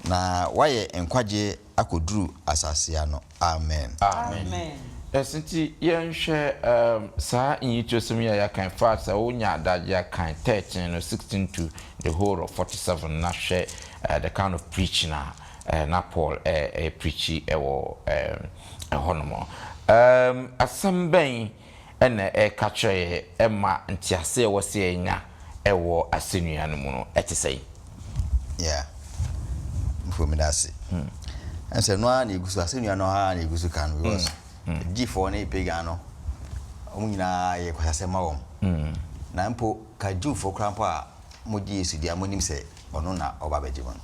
na woayɛ nkwagyeɛ akɔduru asase ano. Amen. Amen. Ɛs nti yɛnhwɛ um, saa nyitoasɛm yi a yɛaka in fact sɛ wonya adagye a kan 13 no 16 to the whole of 47 na hwɛ uh, the kind of preaching a uh, na Paul uh, uh, preachi ɛwɔ um, ɛhɔnom. Um, asɛm bɛn na ɛka kyerɛ yɛ ɛma ntease a ɛwɔ sɛ yɛnya ɛwɔ asɛnnua no mu no ɛte sɛn? Yeah. Mfo meda ase. Ɛnsɛ no ara na egu so asɛnnua no ara na egu so ka no because Jewfoɔ ne pagan no wɔn nyinaa yɛ kwasasɛm ma wɔn. Na mpo ka Jewfoɔ koraa mpo a mogye Yesu di a monim sɛ ɔno na ɔba abɛgye mo no.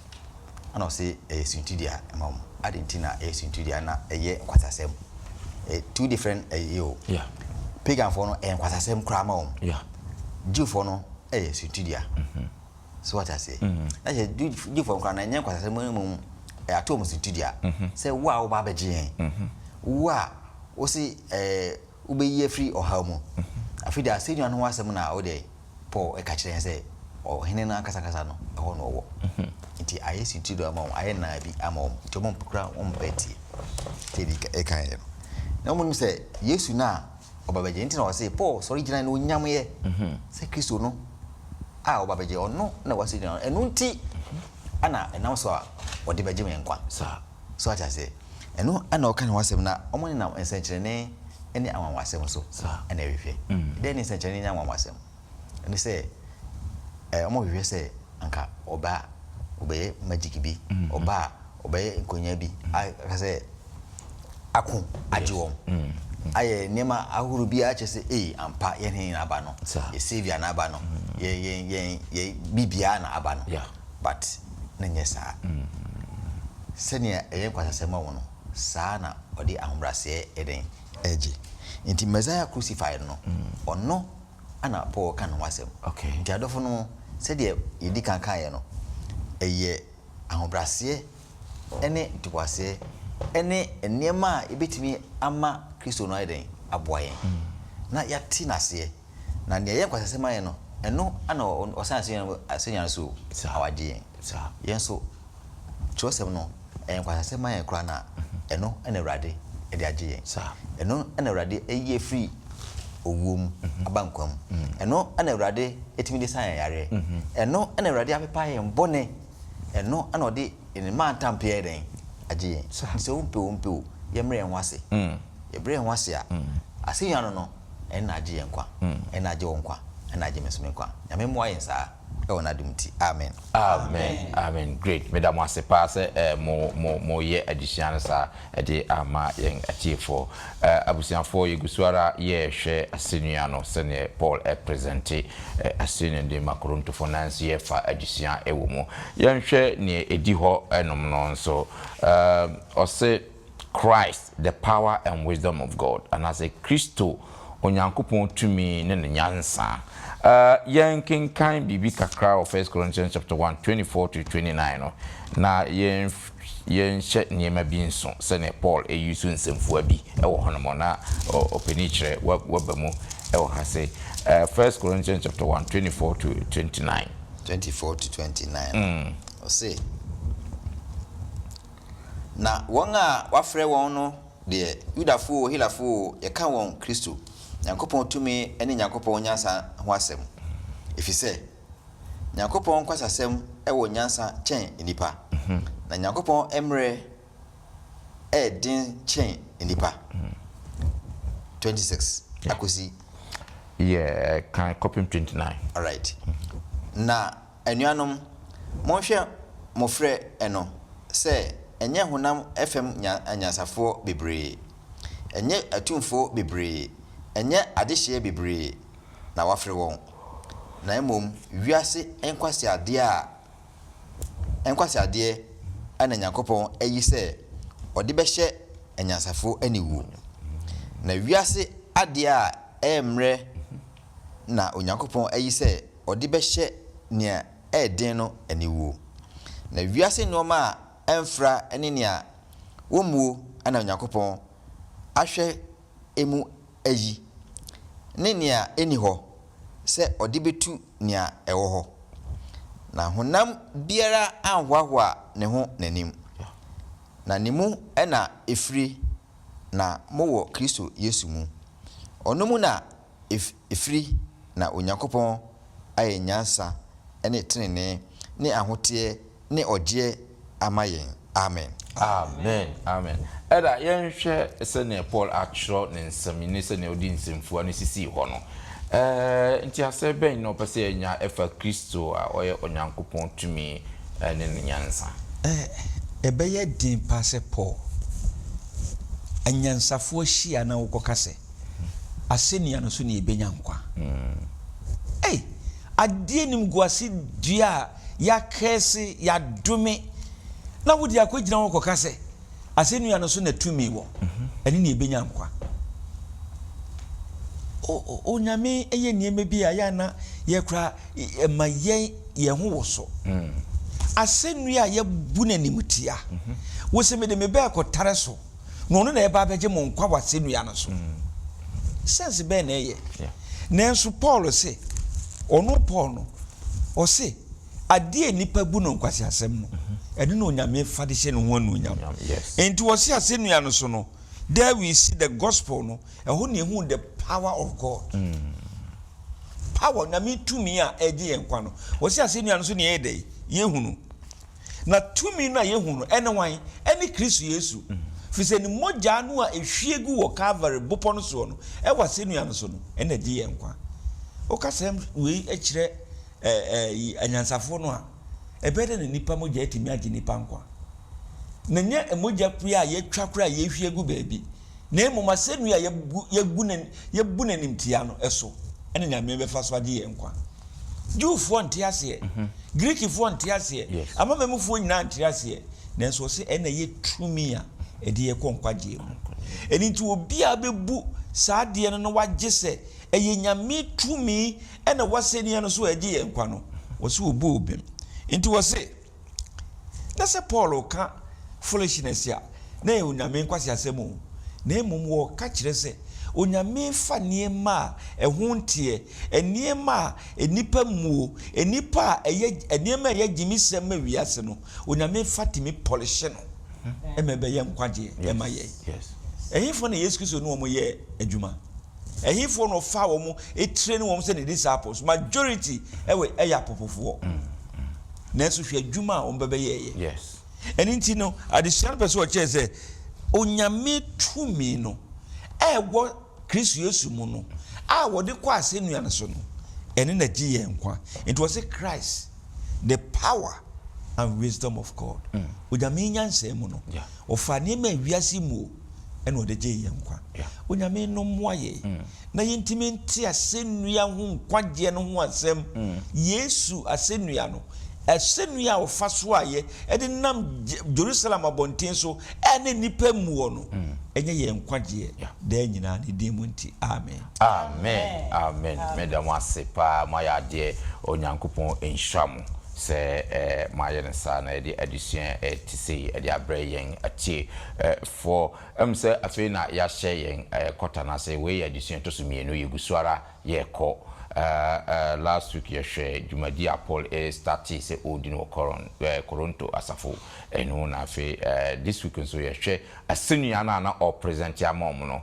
Ɛna ɔse ɛyɛ suntidua ma wɔn. Adɛn nti na ɛyɛ suntidua na ɛyɛ nkwasasɛm? Ɛyɛ two different ɛyɛ o. Yeah. Paganfoɔ no ɛyɛ nkwasasɛm koraa ma wɔn. Yeah. Jewfoɔ no ɛyɛ suntidua. So wate aseɛ? Na kyerɛ Jewfoɔ no koraa no ɛnyɛ nkwasasɛm mmom ɛyɛ ato wɔn suntidua. Sɛ wo a woba abɛgye yɛn, wo a wose ɛɛ wobɛyi afiri ɔhaw mu. Afei deɛ asɛnnua no ho asɛm na wo deɛ Paul ka kyerɛ yɛn sɛ ɔhene no ankasakasa no, ɛhɔ na ɔwɔ. Nti ayɛ sintidua ama wɔn, ayɛ naa bi ama wɔn. Nti wɔn kura wɔn mpɛ tie. Sɛ ebi ɛka yɛn no. Na wɔn nim sɛ Yesu no a ɔba bɛgye. Nti na ɔse Paul sɔre gyina na onyam yɛ sɛ Kristo no a ɔba bɛgye ɔno na wasi gyina no. Ɛno nti ana ɛnam so a ɔde bɛgye me nkwa. So ate aseɛ? Ɛno na ɔka ne ho asɛm na wɔn nenam nsɛnkyerɛnne ne anwanwasɛm so na ɛhwehwɛ. Dɛn ne nsɛnkyerɛnne ne anwanwasɛm? Ɛne sɛ ɛɛ wɔhwehwɛ sɛ anka ɔba a ɔbɛyɛ magic bi, ɔba a ɔbɛyɛ nkonnwa bi aka sɛ ako agye wɔn. Ayɛ nneɛma ahorow bi akyerɛ sɛ ee ampa yɛn hene na aba no, yɛ saviour na aba no, yɛ yɛn yɛn yɛ biribiara na aba no. But na nyɛ saa. Sɛnea ɛyɛ nkwaseasɛm ma wɔn no, saa ara na ɔde ahobrɛaseɛ yɛ dɛn? Ɛregye. Nti Messiah crucified no, ɔno na Paul reka ne ho asɛm. Nti adɔfo no, sɛdeɛ yɛdi kan kaeɛ no, ɛyɛ ahobrɛaseɛ ne ntoboaseɛ ne nneɛma a ɛbɛtumi ama Kristo no ayɛ dɛn? Aboa yɛn na yɛate no aseɛ. Na nea ɛyɛ nkwaseasɛm ayɛ no, ɛno na ɔsan asɛnnua no so a wagye yɛn. Yɛn nso, kyerɛwsɛm no, ɛyɛ nkwaseasɛm ma yɛn koraa no a, ɛno na Awurade de agye yɛn. Ɛno na Awurade ayi afiri owuo mu aba nkwa mu. Ɛno na Awurade tumi de sa yɛn yareɛ. Ɛno na Awurade apepa yɛn bɔne. Ɛno na ɔde ne mma ntampeɛ ayɛ dɛn? Agye yɛn. Nti sɛ wompɛ o, wompɛ o, yɛmmrɛ yɛn ho ase. Yɛbrɛ yɛn ho ase a, asɛnnua no no, Ɛno na agye yɛn nkwa. Ɛno na agye wo nkwa. Ɛno na agye me nso me nkwa. Nyame mmoa yɛn saa ɛwɔ n'adom nti. Amen. Amen amen great meda mo ase paa sɛ eh, mo mo mo yɛ adesua no saa ɛde ama yɛn atiefoɔ. Eh, abusuafoɔ yɛgu so ara yɛrehwɛ asɛnnua no sɛdeɛ Paul ɛpresente eh, asɛnnua no de ma Korintofoɔ nanso yɛfa adesua ɛwɔ mu. Yɛnhwɛ neɛ ɛdi hɔ ɛnom no nso eh, ɔse. Christ, the Power and Wisdom of God, anaasɛ Kristo, Onyankopɔn Tumi ne Ne Nyansa. Uh, yɛnkenkan biribi kakra wɔ First Corinthians chapter 1, 24 to 29 no, na yɛn yɛnhyɛ nneɛma bi nso sɛnea Paul ayi so nsɛmfua bi wɔ hɔnom na ɔpanin kyerɛ waba mu wɔ ha se uh, First Corinthians chapter 1, 24 to 29. 24 to 29 no, ɔse. Na wɔn a wɔafrɛ wɔn no deɛ, Yudafoɔ oo, Helafoɔ oo, yɛka wɔn Kristo, Nyankopɔn tumi ne Nyankopɔn nyansa ho asɛm. Efisɛ Nyankopɔn nkwaseasɛm wɔ nyansa kyɛn nnipa, na Nyankopɔn mmerɛ yɛ den kyɛn nnipa. 26 akosi. Yeah, kan kɔpem 29. Alright. Na anuanom, monhwɛ mo frɛ no sɛ ɛnyɛ honam fam anyansafoɔ bebree, ɛnyɛ atumfoɔ bebree, ɛnyɛ adehyeɛ bebree na wɔafrɛ wɔn, na mmom wiase nkwaseadeɛ a nkwaseadeɛ na Nyankopɔn ayi sɛ ɔde bɛhyɛ anyansafo aniwuo. Na wiase adeɛ a ɛyɛ mmerɛ na Onyankopɔn ayi sɛ ɔde bɛhyɛ nea ɛyɛ den no aniwuo. Na wiase nnoɔma a ɛmfra ne nea wɔmmuo na Onyankopɔn ahwɛ mu ayi, ne nea enni hɔ sɛ ɔde betu nea ɛwɔ hɔ, na honam biara anhoahoa ne ho n'anim, na ne mu na efire na mowɔ Kristo Yesu mu, ɔno mu na efiri na Onyankopɔn ayɛ nyansa ne trenee ne ahoteɛ ne ɔgyeɛ ama yɛn. Amen. Amen, amen. Ɛda, yɛnhwɛ sɛnea Paul atwerɛ ne nsɛm yi ne sɛnea ɔde nsɛmfua no sisii hɔ no. Ɛɛ, nteaseɛ bɛn na ɔpɛ sɛ yɛnya ɛfa Kristo a ɔyɛ Onyankopɔn tumi ne ne nyansa? Ɛɛ, ɛbɛyɛ den paa sɛ Paul anyansafoɔ hyia na wokɔka sɛ, Asɛnnua no so na yɛbɛnya nkwa. Ei! Adeɛ animguase dua a yɛakɛɛse, yɛadome, na wode akɔgyina hɔ kɔka sɛ, Asɛnnua no so na tumi wɔ, ɛne na yɛbɛnya nkwa. O, Onyame yɛ nneɛma bi a yɛ a na yɛ koraa ɛma yɛn yɛn ho woso. Asɛnnua a yɛbu no animtia, wo se mede me ba rekɔtare so. na ɔno na ɛba abɛgye mo nkwa wɔ asɛnnua no so. Sense bɛn na ɛyɛ? Nanso Paul se, ɔno Paul no, ɔse, adeɛ a nnipa bu no nkwaseasɛm no, ɛno na Onyame fa de hyɛ ne ho anuonyam. Enti ɔse asɛnnua no so no, there we see the gospel no, ɛhɔ na yɛhu the power of God. Power, Nyame tumi a ɛgye yɛn nkwa no. Ɔse asɛnnua no so na yɛyɛ dɛn? Yɛhunu. Na tumi no a yɛhu no, ɛne hwan? Ɛne Kristo Yesu. Firi sɛ ne mogya no a ɛhwie gu wɔ Kalvary bepɔ no soɔ no, ɛwɔ asɛnnua no so no, ɛna ɛgye yɛn nkwa. Woka sɛm wei kyerɛ ɛɛ anyansafoɔ no a, ɛbɛyɛ dɛ na nipa mogya atumi agye nipa nkwa. Na nyɛ mogya koraa a yɛatwa koraa a yɛhwie agu baabi, na mmom asɛnnua a yɛbu yɛgu no yɛbu no animtia no so ɛna Nyame bɛfa so agye yɛn nkwa. Jewfoɔ nte aseɛ, Greekfoɔ nte aseɛ, amanamanmufoɔ nyinaa nte aseɛ, nanso ɔse ɛna ɛyɛ tumi a ɛde yɛ kɔ nkwagyeɛ mu. Ɛno nti obiara bɛbu saa adeɛ no na wagye sɛ ɛyɛ Nyame tumi ɛna wasɛnnua no so a ɛgye yɛn nkwa no, ɔse ɔbu obem. Nti ɔse. Na sɛ Paul reka foolishness a, na ɛyɛ Onyame nkwaseasɛm o, na mmom wɔreka kyerɛ sɛ Onyame fa nneɛma a ɛho nteɛ, nneɛma a nnipa mmuo, nnipa a ɛyɛ nneɛma a ɛyɛ gyimisɛm ma wiase no, Onyame fa tumi pɔlehye no ma ɛbɛyɛ nkwagyeɛ ma yɛn. Ɛhefoɔ na Yesu Kristo ne wɔn yɛɛ adwuma? Ɛhefoɔ na ɔfaa wɔn train wɔn sɛ ne disciples? Majority ɛwɔ ɛyɛ apopofoɔ. Nanso hwɛ adwuma a wɔn bɛbɛyɛɛyɛ. Yes. Ɛno nti no, adesua no pɛ sɛ ɔkyerɛ sɛ Onyame tumi no a ɛwɔ Kristo Yesu mu no a wɔde kɔ asɛnnua no so no, ɛno na gye yɛn nkwa. Nti wɔse Christ, the power and wisdom of God. Onyame nyansa mu no, ɔfaa nneɛma a wiase mu o, ɛna ɔde gyee yɛn nkwa. Onyame no mmoa yɛn na yɛntumi nte asɛnnua ho nkwagyeɛ no ho asɛm. Yesu asɛnnua no, asɛnnua a ɔfa so a yɛ de nam Jerusalem abɔnten so a na nnipa mmuɔ no, ɛnyɛ yɛn nkwagyeɛ daa nyinaa ne din mu nti, amen. Amen amen meda mo ase paa moayɛ adeɛ Onyankopɔn nhyira mo sɛ moayɛ no saa na yɛde adesua a ɛte sei de abrɛ yɛn atie foɔ. Ɛm sɛ afei na yɛahyɛ yɛn kɔta no ase, wei yɛ adesua ɛtɔ so mmienu, yɛgu so ara yɛrekɔ. Last week yɛhwɛɛ dwumadi a Paul startee sɛ ɔredi no wɔ Koronto asafo no mu, na afei this week nso yɛhwɛ asɛnnua no a na ɔrepresente ama wɔn no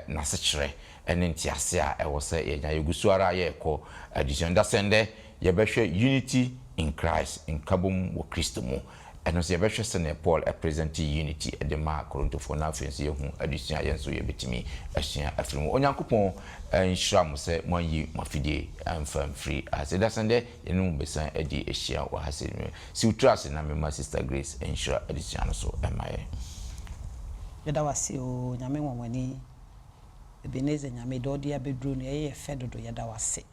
n'asekyerɛ. ne ntease a ɛwɔ sɛ yɛnya. Yɛgu so ara yɛrekɔ adesua no. Dasɛndɛ yɛbɛhwɛ Unity in Christ, Nkabom wɔ Kristo mu. Ɛno nso yɛbɛhwɛ sɛnea Paul presente unity de maa Korintofoɔ na afei nso yɛahu adesua a yɛn nso yɛbɛtumi asua afiri mu. Onyankopɔn nhyira mo sɛ moanyi mo afidie amfa amfiri ha sei. Dasɛndɛ yɛne mo bɛsan adi ahyia wɔ ha sei. Si wo tiri ase na memma Sister Grace nhyira adesua no so mma yɛn. Yɛda wo ase oo Nyame nwanwani Ebenezer Nyame deɛ ɔde abɛduro no ɛyɛ yɛ fɛ dodo yɛda wo ase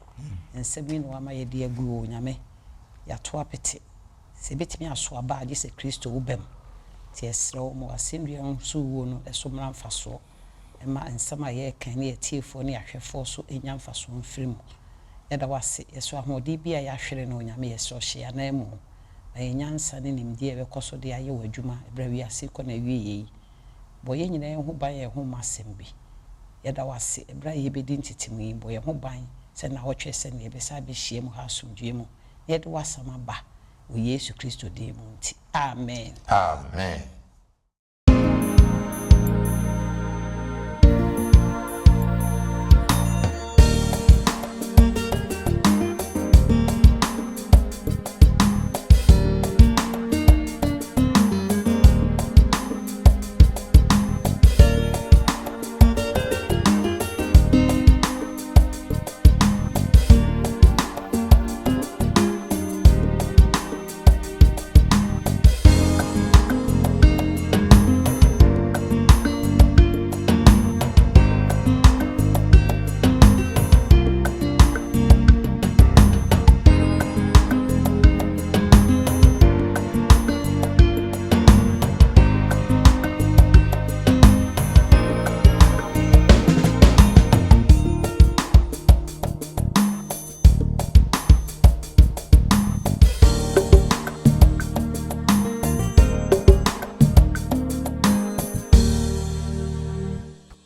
nsɛm yi na wama yɛde agu oo Nyame yɛato apete sɛ ɛbɛtumi aso aba a gye sɛ Kristo wo ba mu nti yɛsrɛ wo ma w'asɛnnua so wuo no so mmra mfasoɔ mma nsɛm a yɛreka yi ne yɛatiefoɔ ne yɛahwɛfoɔ so nnya mfasoɔ mfiri mu yɛda wo ase yɛsrɛ ahoɔden bi a yɛahwere no Onyame yɛsrɛ wo hyɛ yɛn ananmu ma yɛn nyansa ne nimdeɛ a yɛbɛkɔ so de ayɛ w'adwuma berɛ a wiase rekɔ n'awieɛ yi Bɔ yɛn nyinaa ho ban yɛn ho mma asɛm bi. Yɛda wo ase ɛberɛ a yɛrebɛdi ntetemu yi, bɔ yɛn ho ban sɛ nnawɔtwe sɛdeɛ yɛbɛsan abɛhyia mu ha asomdwoeɛ mu na yɛde w'asɛm aba wɔ Yesu Kristo din mu nti, amen. Amen.